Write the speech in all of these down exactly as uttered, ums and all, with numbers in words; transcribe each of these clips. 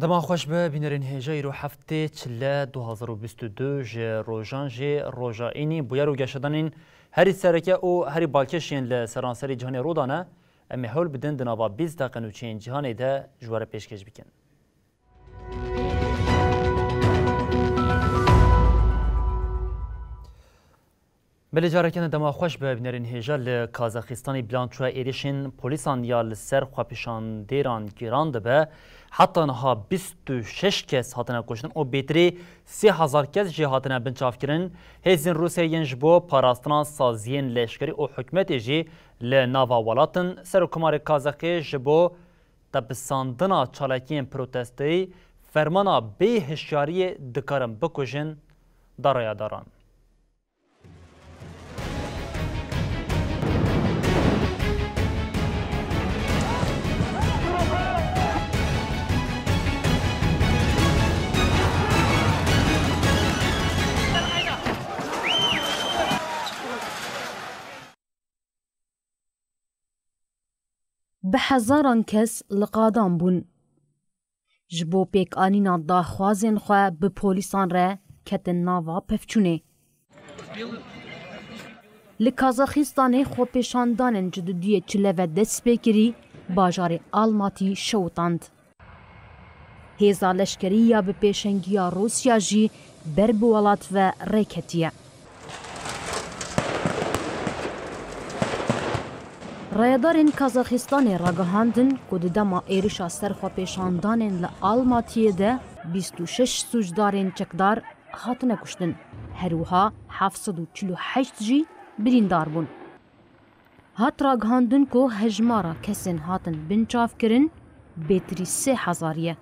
Dema xweş be, bînerên hêja îro heftê çile du hazar û bîst û du ji rojan jê roja înî bûyer û geşedanên herî sereke û herî balkêş yên li seranserî cîhanê rû dane. Em ê hewl bidin di nava bîst deqe nûçeyên cîhanê de ji we re pêşkêş bikin. Belê careke din dema xweş be, bînerên hêja. Li Kazaxistanê bilançoya êrişên polîsan ya li ser xwepêşandêran giran dibe. Heta niha bîst û şeş kes hatine kuştin û bêtirî sê hezar kes jî hatine binçavkirin. Hêzên Rûsyayê yên ji bo parastina saziyên leşkerî û hikûmetê jî li nava welat in. Serokkomarê Kazaxê ji bo tepisandina çalakiyên protestoyî fermana bê hişyariyê dikarin bikujin da rayedaran. Bi hezaran kes li qadan bûn. Ji bo pêkanîna daxwazên xwe bi polîsan re ketin nava pevçûnê. Li Kazaxistanê xwepêşandanên ji dudiyê çile ve dest pê kirî, bajarê Almatî şewitand. Hêza leşkerî ya bi pêşengiya Rûsya jî ber bi welat ve rê ketiye. Rayedarên Kazaxistanê ragihandin ku di dema êrişa ser xwepêşandanên li Almatiyê de bîst û şeş sûcdarên çekdar hatine kuştin, her wiha heft sed û çil û heşt jî birîndar bûn. Hat ragihandin ku hejmara kesên hatin binçavkirin bêtirî sê hezar ye.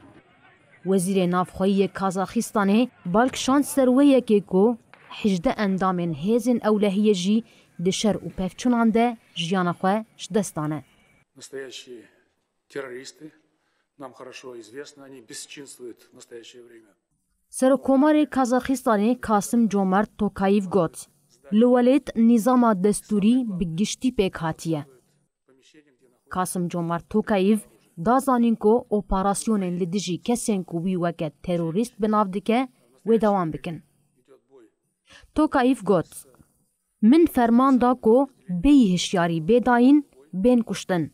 Wezîrê Navxweyî yê Kazaxistanê bal kişand ser wê yekê ku hejdeh endamên hêzên ewlehiyê jî di şer û pevçûnan de jiyana xwe ji dest dane. Настоящие террористы, нам хорошо известно, они бесчинствуют в настоящее время. Serokkomarê Kazaxistanê Kasim Comart Tokayev got, li welêt nîzama destûrî bi giştî pêk hatiye. Kasim Comart Tokayev da zanîn ku operasyonên li dijî kesên ku wî weke terorîst bi nav dike, wê dewam bikin. Tokayev got, Min ferman da ku bêyî hişyarî bê dayîn, bên kuştin.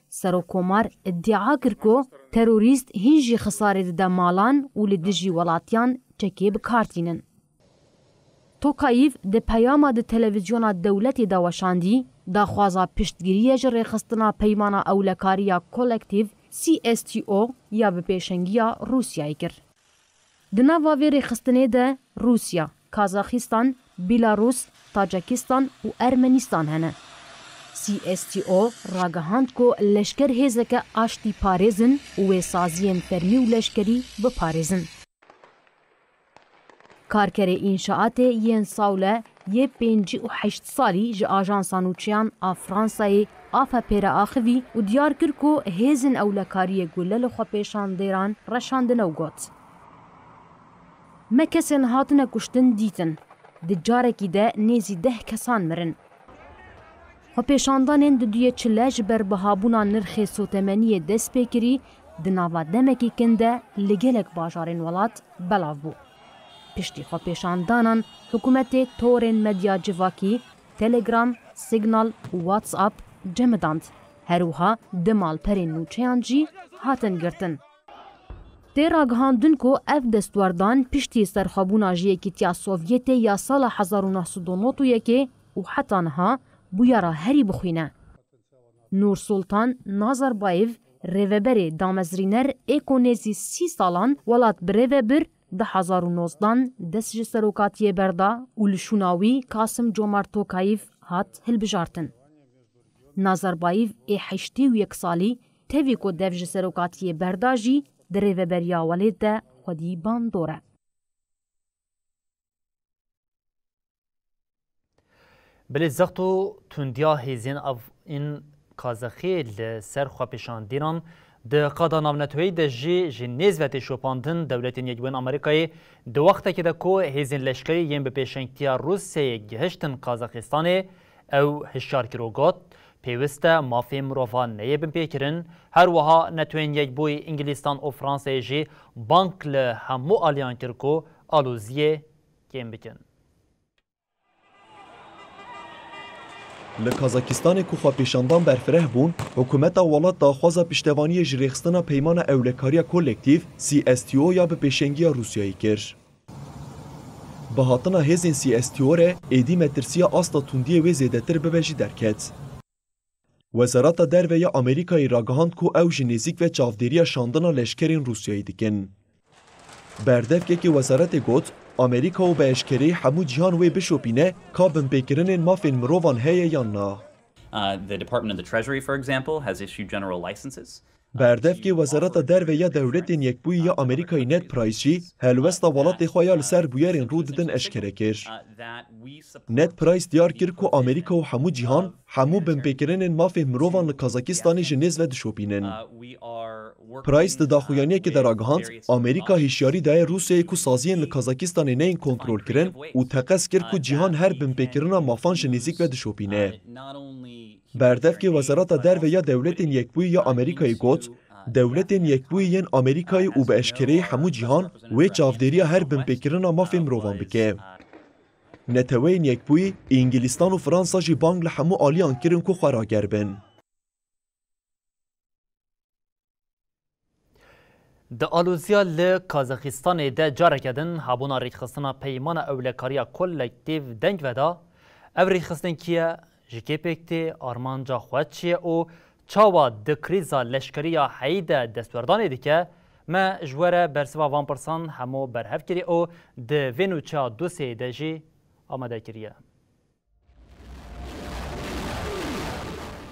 Serokkomar îdia kir ku terorîst hîn jî xisarê dide malan û li dijî welatiyan çekê bi kar tînin. Tokayev di peyama di televîzyona dewletê de weşandî, daxwaza piştgiriyê ji rêxistina Peymana Ewlekariya Kolektîf, C S T O, ya bi pêşengiya Rûsyayê kir. Di nava vê rêxistinê de Rûsya, Kazaxistan, Belarus, Tacikistan û Ermenistan hene. C S T O ragihand ku leşker hêzeke aştîparêz in û wê saziyên fermî û leşkerî biparêzin. Karkerê înşaatê yên Sawle yê pêncî û heşt salî ji Ajansa Nûçeyan a Fransayê, A F P, re axivî û diyar kir ku hêzên ewlekariyê gule li xwepêşandêran reşandine û got, Me kesên hatine kuştin dîtin. Di carekî de nêzî deh kesan mirin. Xwepêşandanên duduyê çile ji ber bihabûna nirxê sotemeniyê dest pê kirî, di nava demekî kin de li gelek bajarên welat belav bû. Piştî xwepêşandanan, hikûmetê torên medya civakî, Telegram, Signal û WhatsApp cemidand. Her wiha du malperên nûçeyan jî hatin girtin. Tê ragihandin ku ev destwerdan piştî serxwebûna ji Yekîtiya Sovyetê ya sala hezar û neh sed û nod û yekê û heta niha bûyera herî bixwîn e. Nur Sultan Nazarbayev, rêveberê damezrîner ê ku nêzî sî salan welat bi rê ve bir, du hezar û nozdan dest ji serokatiyê berda û li şûna wî Kasim Comart Tokayev hat hilbijartin. Nazarbayev ê heştê û yek salî Tevî ku dev ji serokatiyê berda jî di rêveberiya welêt de xwedî bandor e. Bilê zext û tundiya hêzên av ên Kazexê li ser xwepêşandînan di qada navneteweyî de jî ji nêz ve tê şopandin. Dewletên Yekbûyên Amerîkayê di wextekê de ku hêzên leşkerî yên bi pêşengtiya Rûsyayê gihiştin Kazaxistanê, ew hişyar kir û got, pêwist e mafê mirovan neyê binpêkirin. Her wiha Neteweyên Yekbûyî Îngilîstan û Fransayê jî bang li hemû aliyan kir ku aloziyê kêm bikin. Li Kazakistanê ku xwepêşandan berfireh bûn, hikûmeta welat daxwaza piştevaniyê ji rêxistina Peymana Ewlekariya Kolektîf, C S T O, ya bi pêşengiya Rûsyayê kir. Bi hatina hêzên C S T O re êdî metirsiya asta tundiyê wê zêdetir bibe jî derket. Wezareta Derve ya Amerîkayê ragihand ku ew ji nêzîk ve çavdêriya şandina leşkerên Rûsyayê dikin. Berdevkekê wezaretê got, Amerîka û bi eşkereyî hemû cîhan wê bişopîne ka binpêkirinên mafên mirovan heye yan na. Uh, the Department of the Treasury, for example, has issued general licenses. Berdevkê Wezareta Derve ya Dewletên Yekbûyî ya Amerîkayê Ned Price jî helwesta welatê xwe ya li ser bûyerên rû didin eşkere kir. Ned Price diyar kir ku Amerîka û hemû cîhan, hemû binpêkirinên mafên mirovan li Kazakistanê ji nêz ve dişopînin. Price di daxuyaniyekê de ragihand, Amerîka hişyarî daye Rûsyayê ku saziyên li Kazakistanê neyên kontrolkirin û teqez kir ku cîhan her binpêkirina mafan ji nêzîk ve dişopîne. Berdevkê Wezareta Derve ya Dewletên Yekbûyî ya Amerîkayê got, Dewletên Yekbûyî yên Amerîkayê û bi eşkereyî hemû cîhan wê çavdêriya her binpêkirina mafên mirovan bike. Neteweyên Yekbûyî, Îngilîstan û Fransa jî bang li hemû aliyan kirin ku xwe rager bin. Di aloziya li Kazaxistanê de careke din hebûna rêkxistina Peymana Ewlekariya Kolektîf deng veda. Ev rêkxistin kî ye, ji kê pêk tê, armanca xwe çi ye û çawa di krîza leşkerî ya heyî de destwerdanê dike? Me ji we re bersiva van pirsan hemû berhev kiriye û di vê nûçeya dosiyeyê de jî amade kiriye.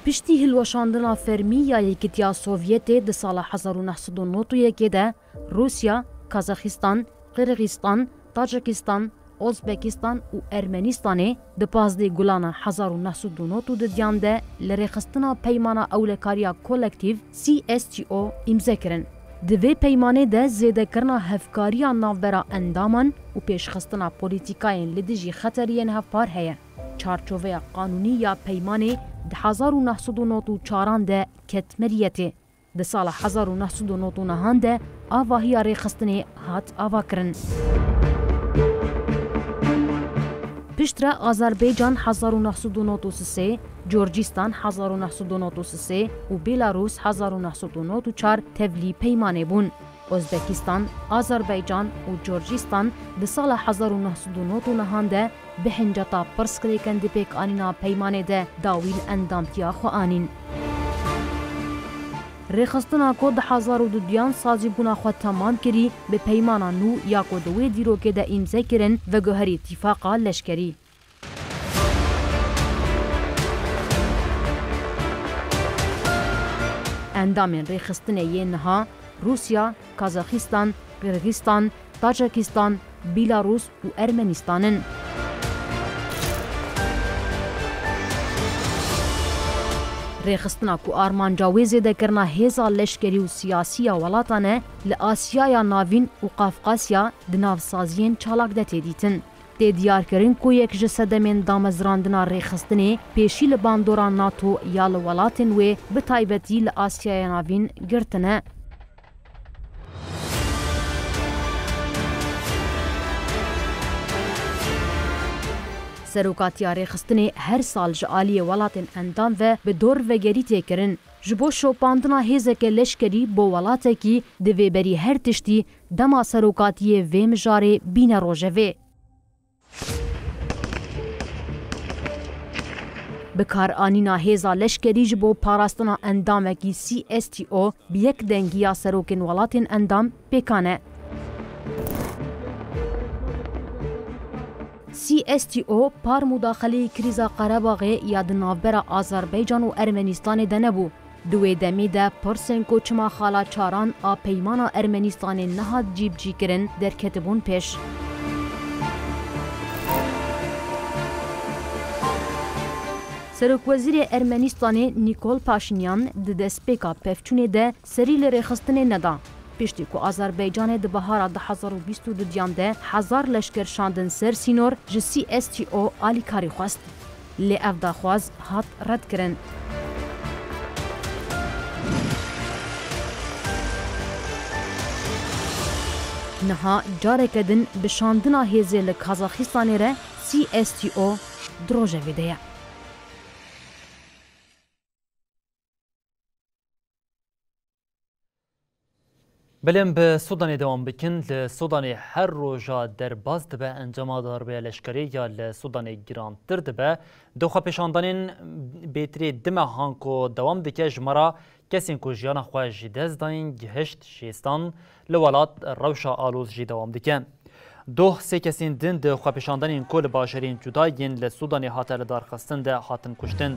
Piştî hilweşandina fermî ya Yekîtiya Sovyetê di sala hezar û neh sed û nod û yekê de, Rûsya, Kazaxistan, Qirxîstan, Tacikistan, Ozbekistan û Ermenîstanê di pazdeh Gulana hezar û neh sed û nod û didiyan de li rêxistina Peymana Ewlekariya Kolektîf, C S T O, îmze kirin. Di vê peymanê de zêdekirina hevkariya navbera endaman û pêşxistina polîtîkayên li dijî xeteriyên hevpar heye. Çarçoveya qanûnî ya peymanê di hezar û neh sed û nod û çaran de ket meriyetê. Di sala hezar û neh sed û nod û nehan de avahiya rêxistinê hat avakirin. Piştre Azerbaycan hezar û neh sed û nod û sê, Corcistan hezar û neh sed û nod û sê û Belarus hezar û neh sed û nod û çar tevlî peymanê bûn. Ozbekistan, Azerbaycan û Corcistan di sala hezar û neh sed û nod û nehan de bi hinceta pirsgirêkan di pêkanîna peymanê de dawî li endamtiya xwe anîn. Rêxistina ku di hezar û duduyan sazîbûna xwe temam kirî, bi peymana nû ya ku di wê dîrokê de îmze kirin, veguherî tîfaqa leşkerî. Endamên rêxistinê yên niha Rûsya, Kazaxistan, Qirgîzistan, Tacikistan, Belarus û Ermenîstan in. Rêxistina ku armanca wê zêdekirina hêza leşkerî û siyasî ya welatan e, li Asyaya Navîn û Qafqasya di nav saziyên çalak de tê dîtin. Tê diyarkirin ku yek ji sedemên damezrandina rêxistinê pêşî li bandora nato ya li welatên wê, bi taybetî li Asyaya Navîn, girtine. Serokatiya rêxistinê her sal ji aliyê welatên endam ve bi dor vegerî tê kirin. Ji bo şopandina hêzeke leşkerî bo welatekî, divê berî her tiştî dema serokatiyê vê mijarê bîne rojevê. Bikaranîna hêza leşkerî ji bo parastina endamekî C S T O bi yek dengiya serokên welatên endam pêkan e. C S T O par mudaxeleyê krîza Qerebaxê ya di navbera Azerbaycan û Ermenîstanê de nebû. Di wê demê de pirsên ku çima xala çaran a peymana Ermenîstanê nehat cîbicîkirin derketibûn pêş. Serokwezîrê Ermenîstanê Nîkol Paşinyan di destpêka pevçûnê de serî li rêxistinê neda. Piştî ku Azerbaycanê di bahara du hezar û bîst û duyan de hezar leşker şandin ser sînor, ji C S T O alîkarî xwest. Lê ev daxwaz hat redkirin. Niha careke din bi şandina hêzê li Kazaxistanê re C S T O di rojevê de ye. Belê, em bi Sudanê dewam bikin. Li Sudanê her roja derbas dibe, encama darbeya leşkerî ya li Sudanê girantir dibe. Di xwepêşandanên bêtirê di mehan ku dewam dike, jimara kesên ku jiyana xwe ji dest dayîn gihişt şêstan. Li welat rewşa aloz jî dewam dike. Doh sê kesên din di xwepêşandanên ku li bajarên cuda yên li Sudanê hate lidarxistin de hatin kuştin.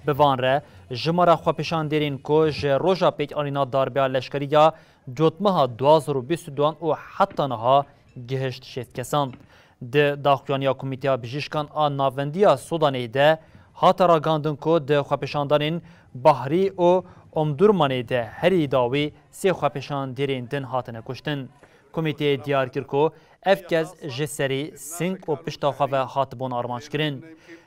Bi van re, jimara xwepêşandêrên ku ji roja pêkanîna darbeya leşkerî ya cotmeha du hezar û bîst û duyan û heta niha gihişt şêst kesan. Di daxuyaniya Komîteya Bijîşkan a Navendî ya Sudanê de hate ragihandin ku di xwepêşandanên Bahrî û Omdurmanê de herî dawî sê xwepêşandêrên din hatine kuştin. Komîteyê diyar kir ku ev kes ji serî sing û pişta xwe ve hatibûn armanckirin.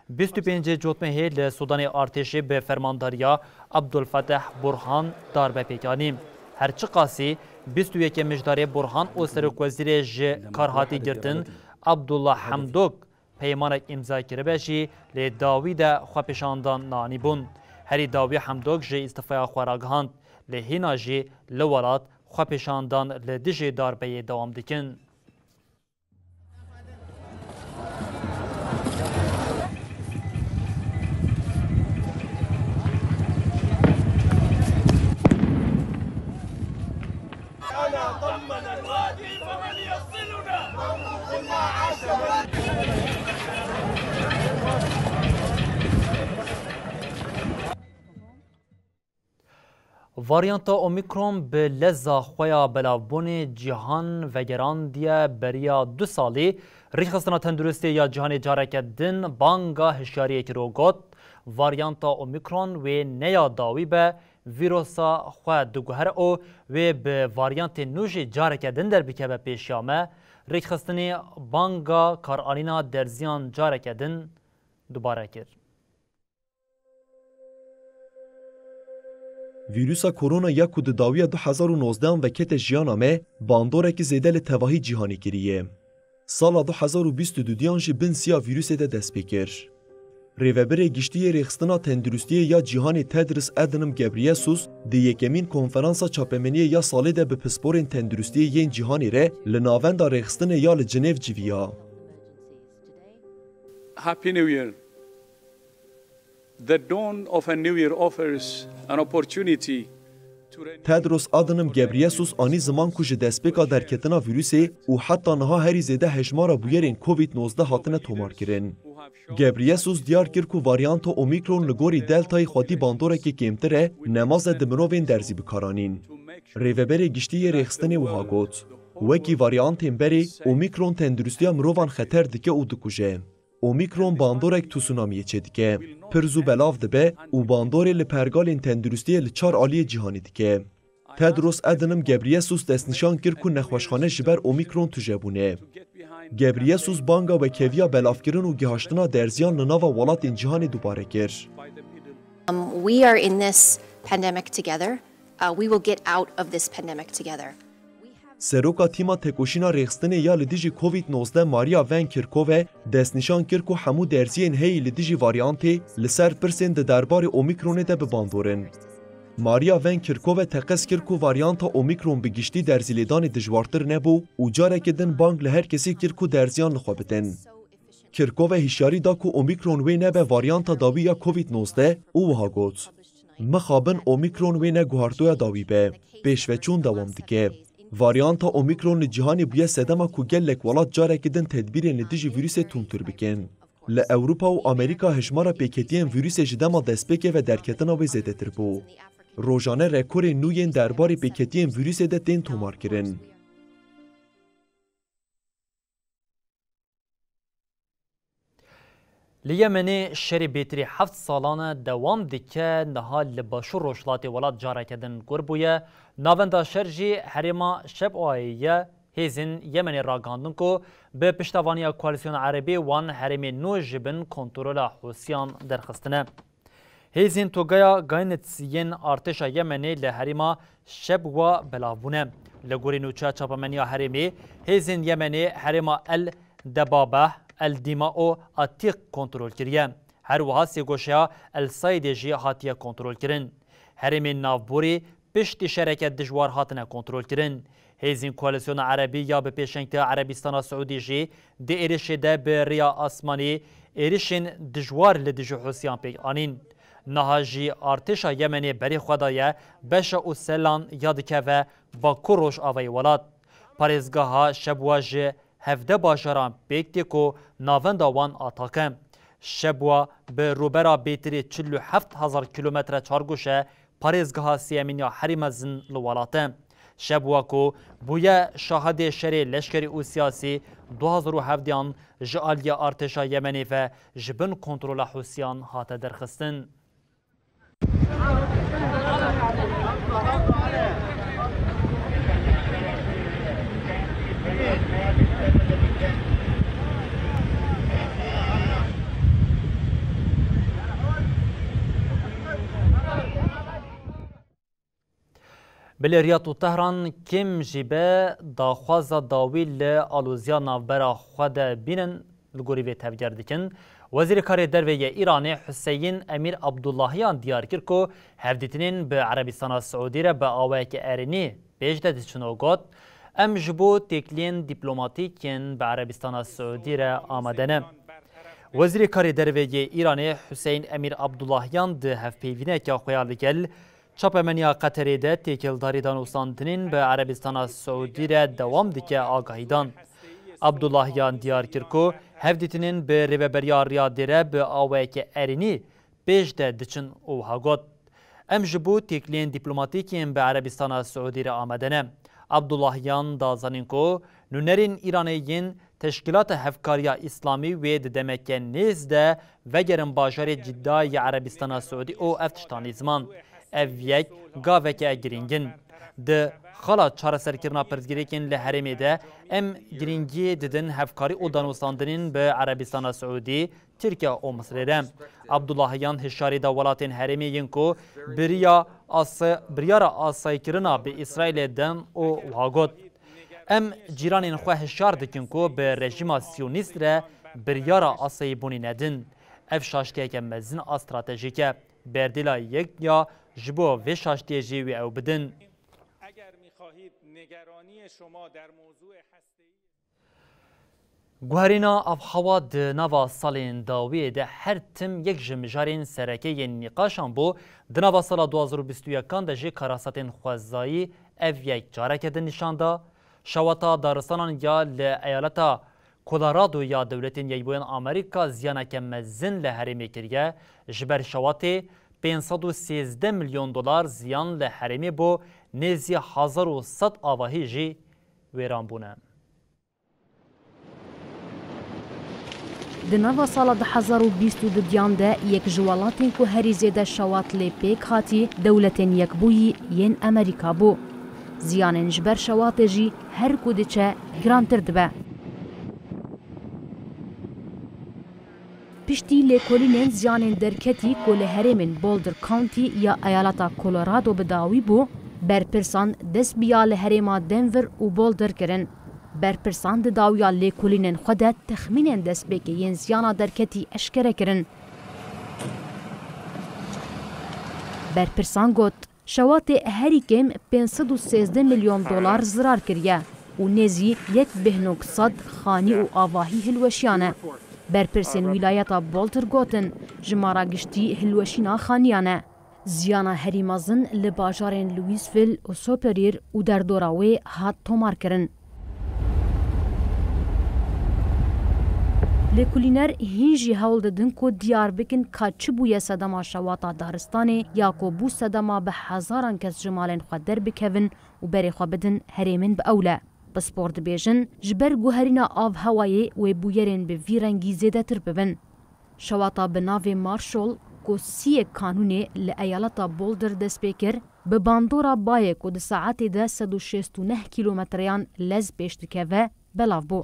Bîst û pêncê cotmehê li Sudanê artêşê bi fermandariya Abdulfeteh Burhan darbe pêk anî. Her çiqasî bîst û yekê Mijdarê Burhan û serokwezîrê ji kar hatî girtin Abdullah Hamdok peymanek îmza kiribe jî, lê dawî de xwepêşandan neanîbûn. Herî dawî Hamdok ji îstîfaya xwe ragihand, lê hîna jî li welat xwepêşandan li dijî darbeyê dewam dikin. Varyanta Omîkron bi leza xwe ya belavbûnê cîhan vegerandiye beriya du salî. Rêxistina Tenduristiyê ya Cîhanê careke din banga hişyariyê kir û got, varyanta Omîkron wê ne ya dawî be, vîrusa xwe diguhere û wê bi varyantên nû jî careke din derbikeve pêşiya me. Rêkxistinê banga karanîna derziyan careke din dubare kir. Vîrusa korona ya ku di dawiya du hezar û nozdehan ve kete jiyana me, bandorekî zêde li tevahî cîhanê kiriye. Sala du hezar û bîst û duyan jî bin siya vîrusê de dest pê kir. Rêvebirê Giştî yê Rêxistina Tenduristiyê ya Cîhanê Tedros Adhanom Ghebreyesus di yekemîn konferansa çapemeniyê ya salê de bi pisporên tenduristiyê yên cîhanê re li Navenda Rêxistinê ya li Cinêv civiya. Happy New Year. The dawn of a new year offers an opportunity to renew Tedros Adhanom Ghebreyesus anî ziman ku ji destpêka derketina vîrusê û heta niha herî zêde hejmara bûyerên Covid nozdeh hatine tomarkirin. Ghebreyesus diyar kir ku varyanta Omîkron li gorî Deltayê xwedî bandorekê kêmtir e, nemaze di mirovên derzî bikaranîn. Rêveberê Giştî yê Rêxistinê wiha got, wekî varyantên berê, Omîkron tenduristiya mirovan xeter dike û dikuje. Omîkron bandorek tsunamiyê çêdike, pir zû belav dibe û bandorê li pergalên tenduristiyê li çar aliyê cîhanê dike. Tedros Adhanom Ghebreyesus destnîşan kir ku nexweşxane ji ber Omîkron tuje bûne. Ghebreyesus banga wekeviya belavkirin û gihaştina derziyan li nava welatên cîhanê dubare kir. Um, we are in this pandemic together. Uh, we will get out of this pandemic together. Seroka tîma tekoşîna rêxistinê ya li dijî Covid nozdeh Maria Van Kerkhove destnîşan kir ku hemû derziyên heyî li dijî varyantê li ser pirsên di derbarê Omîkronê de bi bandor in. Maria Van Kerkhove teqez kir ku varyanta Omîkron bi giştî derzîlêdanê dijwartir nebû û careke din bang li her kesî kir ku derziyan li xwe bidin. Kerkhove hişyarî da ku Omîkron wê nebe varyanta dawî ya Covid nozdeh û wiha got, mixabin Omîkron wê ne guhartoya dawî be, pêşveçûn dewam dike. Varyanta Omîkron li cîhanê bûye sedema ku gelek welat careke din tedbîrên li dijî vîrusê tundtir bikin. Li Ewropa û Amerîka hejmara pêketiyên vîrusê ji dema destpêkê ve derketina wê zêdetir bû. Rojane rekorên nû yên derbarê pêketiyên vîrusê de tên tomarkirin. Li Yemenê şerê bêtirî heft salan e dewam dike, niha li başûr rojhilatê welat careke din kûr bûye. Navenda şer jî herêma Şebwayê ye. Hêzên Yemenê ragihandin ku bi piştevaniya Koalîsyona Erebî wan herêmê nû ji bin kontrola Hûsiyan derxistine. Hêzên Togaya Gainitz yên artêşa Yemenê li herêma Şebwa belav bûne. Li gorî nûçeya çapemeniya herêmê, hêzên Yemenê herêma El Debabeh, El Dima û Atîq kontrol kiriye. Her wiha sêgoşeya El Saidê jî hatiye kontrolkirin. Herêmên navborî piştî şereke dijwar hatine kontrolkirin. Hêzên Koalîsyona Erebî ya bi pêşengtiya Erebîstana Siûdî jî di êrişê de bi rêya asmanî êrişên dijwar li dijî Hûsiyan pêk anîn. Niha jî artêşa Yemenê berê xwe daye beşa û selan ya dikeve bakur rojavayê welat. Parêzgeha Şebwa ji hevdeh bajaran pêk tê ku navenda wan atak e. Şebwa bi rûbera bêtirî çil û heft hezar kîlometre çargoş e, parêzgeha sêyemîn ya herî mezin li welat e. Şebwa ku bûye şahidê şerê leşkerî û siyasî du hazar û hevdehan ji aliyê artêşa Yemenê ve ji bin kontrola Hûsiyan hate derxistin. Belê Riyad û Tehran kêm jî be daxwaza dawî li aloziya navbera xwe de bînin, li gorî vê tevger dikin. Wezîrê Karê Derve yê Îranê Huseyîn Emîr Abdullahiyan diyar kir ku hevdîtinên bi Erebîstana Siûdî re bi awayeke erênî pêş de diçin û got, Em ji bo têkiliyên dîplomatîk yên bi Erebîstana Siûdî re amade ne. Wezîrê Karê Derve yê Îranê Huseyîn Emîr Abdullahiyan di hevpeyvîneke xwe ya li gel Çapemeniya Qeterê de têkildarî danûstandinên bi Erebîstana Siûdî re dewam dike agahî dan. Abdullahiyan diyar kir ku hevdîtinên bi Rêveberiya Riyadê re bi awayeke erênî pêş de diçin û wiha got, Em ji bo têkiliyên dîplomatîk yên bi Erebîstana Siûdî re amade ne. Abdullahiyan da zanîn ku nûnerên Îranê yên Teşkîlata Hevkariya Îslamî wê di demeke nêz de vegerin bajarê Cîdda yê Erebîstana Siûdî û ev tişta nîzman. Ev yek gaveke girîng in. Di xala çareserkirina pirsgirêkên li herêmê de em girîngiyê didin hevkarî û danûstandinên bi Erebîstana Siûdî, Tirkiye û Misrê re. Abdullahiyan hişyarî da welatên herêmê yên ku biriya asa-, biryara asayîkirina bi Îsraîlê din û wiha got, Em cîranên xwe hişyar dikin ku bi rejîma siyonîst re biryara asayîbûnê nedin. Ev şaştiyeke mezin a stratejîk e. Berdêla yek ya ji bo vê şaştiyê jî wê ew bidin. Eger mikhahîd nigeraniyê şoma der mozûê hesteyî Guherîna avhewa di nava salên dawiyê de her tim yek ji mijarên sereke yên nîqaşan bû. Di nava sala du hazar û bîst û yekan de jî karasatên xwezayî ev yek careke din nîşan da. Şewata daristanan ya li eyaleta Colorado ya Dewletên Yekbûyên Amerîka ziyaneke mezin li herêmê kiriye. Ji ber şewatê pênc sed û sêzdeh milyon dolar ziyan li herêmê bû, nêzî hezar û sed avahî jî wêran bûne. Di nava sala du hezar û bîst û duyan de yek ji welatên ku herî zêde şewat lê pêk hatî Dewletên Yekbûyî yên Amerîka bû. Ziyanên ji ber şewatê jî her ku diçe girantir dibe. Piştî lêkolînên ziyanên derketî ku li herêmên Boulder County ya eyaleta Colorado bi dawî bû, berpirsan dest bi ya li herêma Denver û Boulder kirin. Berpirsan di dawiya lêkolînên xwe de texmînên destpêkê yên ziyana derketî eşkere kirin. Berpirsan got, Şewatê herî kêm pênc sed û sêzdeh milyon dolar zirar kiriye û nêzî yek bêhnog sed xanî û avahî hilweşiyane. Berpirsên wîlayeta Boulder gotin, jimara giştî hilweşîna xaniyane. Ziyana herî mezin li bajarên Louisville û Superior û derdora wê hat tomarkirin. Lêkolîner hîn jî hewl didin ku diyar bikin ka çi bûye sedema şewata daristanê ya ku bû sedema bi hezaran kes ji malên xwe derbikevin û berê xwe bidin herêmên bi ewle. Pispor dibêjin, ji ber guherîna avhewayê wê bûyerên bi vî rengî zêdetir bibin. Şewata bi navê Marshall ku siyek kanûnê li eyaleta Boulder dest pê kir, bi bandora bayê ku di saetê de sed û şêst û neh kîlometreyan lez pêş dikeve, belav bû.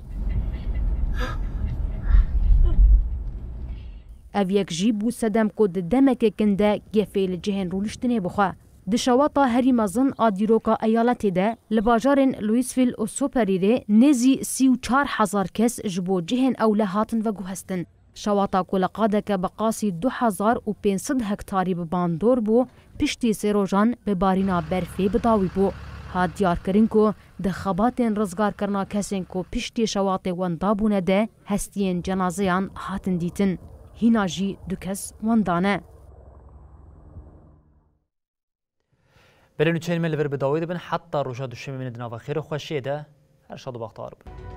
Ev yek jî bû sedem ku di demeke kin de gefê li cihên rûniştinê bixwe. Di şewata herî mezin a dîroka eyaletê de, li bajarên Louisville û Soperîrê nêzî sî û çar hezar kes ji bo cihên ewle hatin veguhestin. Şewata ku li qadeke bi qasî du hezar û pênc sed hektarî bi bandor bû, piştî sê rojan bi barîna berfê bi dawî bû. Hat diyarkirin ku di xebatên rizgarkirina kesên ku piştî şewatê wenda bûne de hestiyên cenazeyan hatin dîtin. Hîna jî du kes wenda ne. Berê nûçeyên me li vir bi dawî dibin, heta roja duşemê min di nava xêr û xweşiyê de her şad û bextewar bin.